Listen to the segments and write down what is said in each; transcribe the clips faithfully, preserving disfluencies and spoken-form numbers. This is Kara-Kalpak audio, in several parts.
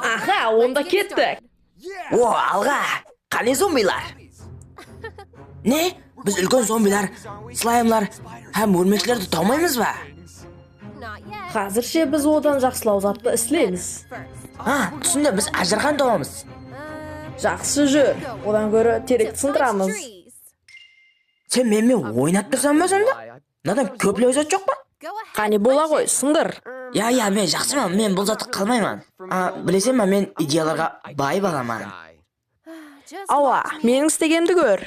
Aha, onda kettik. O, alǵa! Qáne zombilar? Ne? Biz úlken zombilar, slaymlar hám órmekshilerdi tawmaymız ba? Házirshe biz odan jaqsılaw zattı isleymiz. Ha, túsindim, biz ájirxan tawamız. Jaqsı, júr. Odan góri terekti sındıramız. Sen menimen oynap tursań ba sonda? Mınadan kóplep zat joq pa? Qáne, bola ǵoy, sındır. Ya, ya, men jaqsıman, men bul zattı qalmayman. A, bileseń ba, men ideyalarǵa bay balaman. Awa, meniń istegenimdi kór.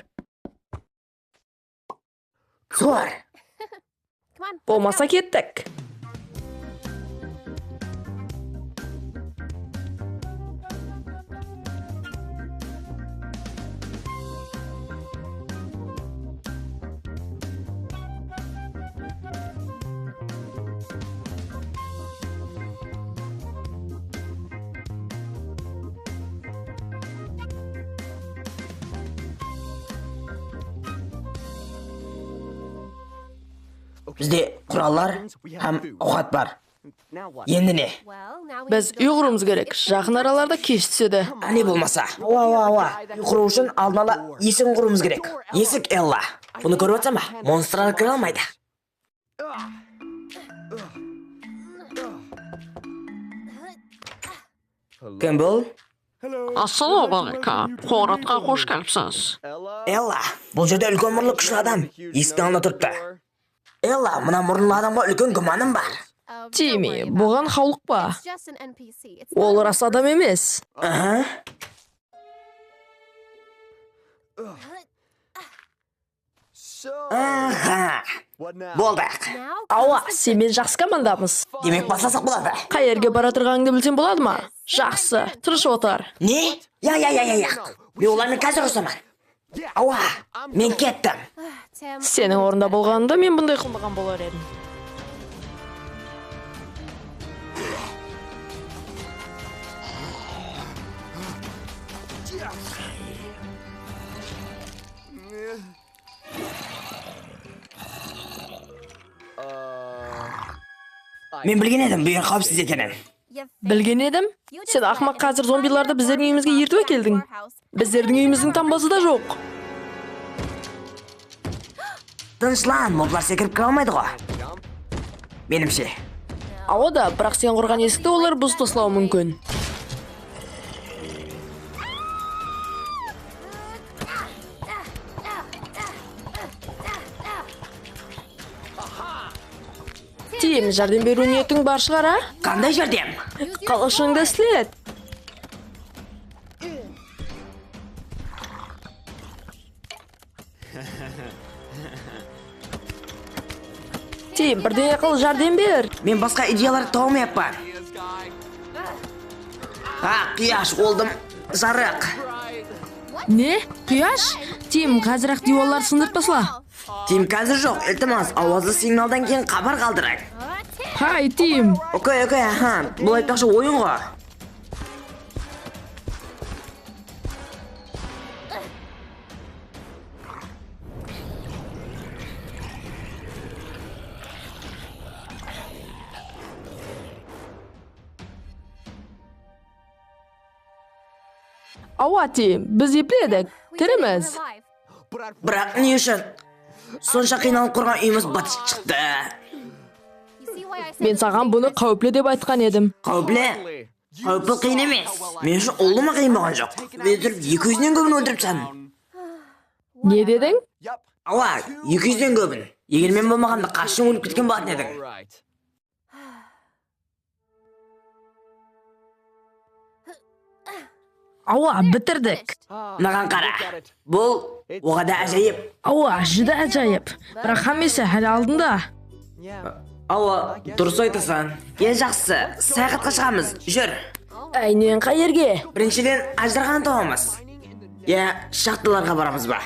Zor. Bolmasa kettik. Bizde qurallar hám awqat bar. Endi ne? Biz úy qurıwımız kerek. Jaqın aralarda kesh túsedi. Áne bolmasa. Awa, awa, awa. Úy qurıw ushın aldın ala esik qurıwımız kerek. Esik, Ella. Bunı kórip atsań ba? Monstrlar kire almaydı. Kim bul? Assalawma aleykum. Qońıratqa xosh kelipsiz. Ella, bul jerde úlken murınlı kúshli adam esiktiń aldında turıptı. Ella, mına murınlı adamǵa úlken gúmanım bar. Timi, buǵan hawlıqpa. Ol ras adam emes. Aha. Aha. Boldıq. Awa, sen menen jaqsı komandamız. Demek, baslasaq boladı. Qayerge baratırǵanıńdı bilsem boladı ma? Jaqsı, tınısh otır. Ne? Ya, ya, ya, ya, ya. Men olarmen házir urısaman. Awa, men kettim. Seniń ornında bolǵanımda men bunday qılmaǵan bolar edim. Men bilgen edim, bul jer qáwipsiz ekenin. Bilgen edim. Sen, aqmaq, házir zombilardı bizlerdiń úyimizge ertip ákeldiń. Bizlerdiń úyimizdiń tambası da joq. Tınıshlan, moblar sekirip kire almaydı ǵo. Menimshe. Awa da, biraq sen qurǵan esikti olar buzıp taslawı múmkin. Tim, járdem beriw niyetiń bar shıǵar, á? Qanday járdem? Qılıshıńdı islet. Tim, birdene qıl, járdem ber. Men basqa ideyalar tawa almayappan. Ha, quyash, oldım, jarıq. Ne? Quyash? Tim, házir-aq diywallardı sındırıp tasla. Tim, házir joq, iltimas, awazlı signaldan keyin xabar qaldırıń. Hay, Tim. Okey, okey, aha, bul aytpaqshı oyın ǵo. Awa, Tim, biz epledik. Tirimiz. Biraq ne ushın? Sonsha qıynalıp qurǵan úyimiz bıt shıqtı. Men saǵan bunı qáwipli dep aytqan edim. Qáwipli? Qáwipli qıyın emes. Men ushın ulıwma qıyın bolǵan joq. Men turıp eki júzden kóbin óltirip tasladım. Ne dediń? Awa, eki júzden kóbin. Eger men bolmaǵanda qashshań ólip ketken bolatın ediń. Awa, bitirdik. Maǵan qara. Bul oǵada ájayıp. Awa, júdá ájayıp. Biraq hámmesi háli aldında. Awa, durıs aytasań. Ya jaqsı, sayaxatqa shıǵamız. Júr. Áynen qayerge? Birinshiden, ájdarxanı tawamız. Ya shaxtalarǵa baramız ba?